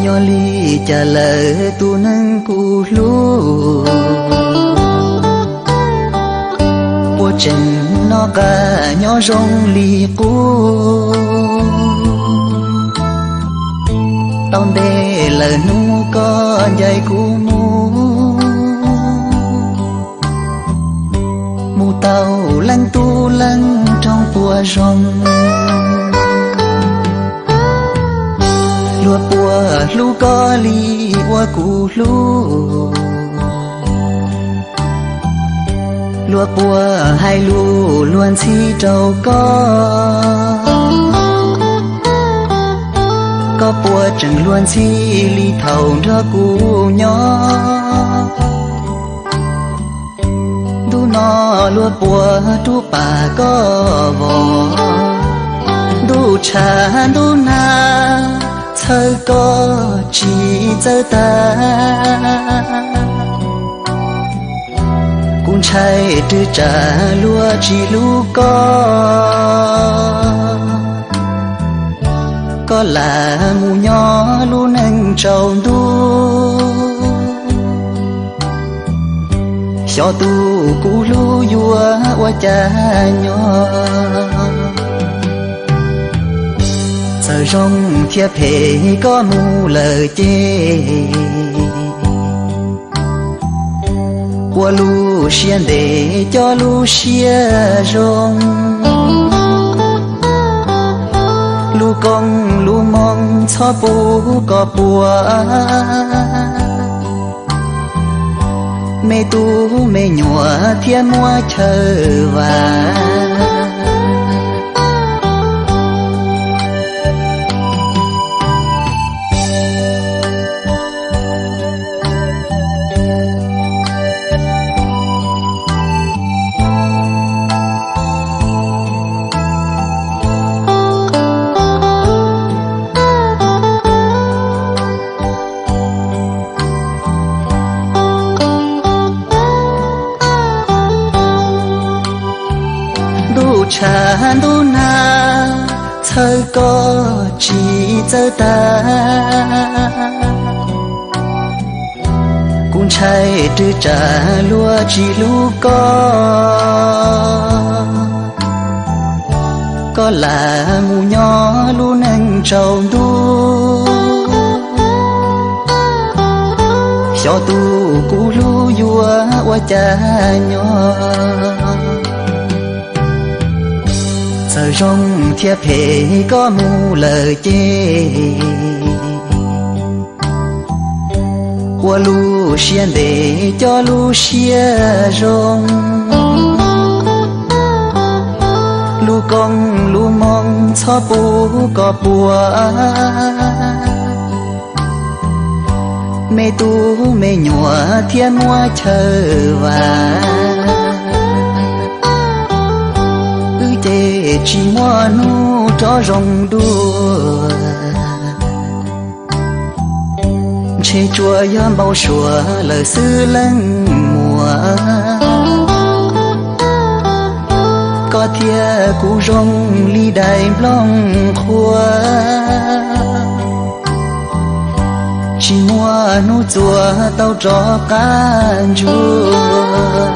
Nyob li cas lawm tus neeg kuv hlub, puas tseem noj qab nyob zoo li qub? Tau ntev lawm hnub koj ncaim kuv mus, mus tau leej tub leej nroog puas zoo. Luag puas hlub koj li uas kuv hlub? Luag puas hais lus luag ntxhi rau koj? Koj puas tseem luag ntxhi li thaum nrog kuv nyob? Ntuj no luag puas rub pam koj vos? Ntuj tshav ntuj nag txhawj koj tsis txawj tag. Kuv ntshai rwg tsam luag tsis hlub koj, koj lam mus nyob lub neej tsaus ntuj. Xyov tus kuv hlub yuav ua cas nyob. Txawm zoo thiab phem koj mus lawm ces, ua lub siab ntev coj lub siab zoo. Lub koob lub moo txhob pub koj puas, me tub me nyuam thiaj muab chaw vas. Ntuj tshav ntuj nag txhawj koj tsis txawj tag. Kuv ntshai rwg tsam luag tsis hlub koj, koj lam mus nyob lub neej tsaus ntuj. Xyov tus kuv hlub yuav ua cas nyob. Txawm zoo thiab phem koj mus lawm ces, ua lub siab ntev coj lub siab zoo. Lub koob lub moo txhob pub koj puas, me tub me nyuam thiaj muab chaw vas. Wb ces tsis muaj hnub rov zoo dua, ntshe tsuas yog npau suav lawm xwb leej muam. Koj thiab kuv zoo li dais nplooj qhuav, tsis muaj hnub txuas tau rov qab ntsuag.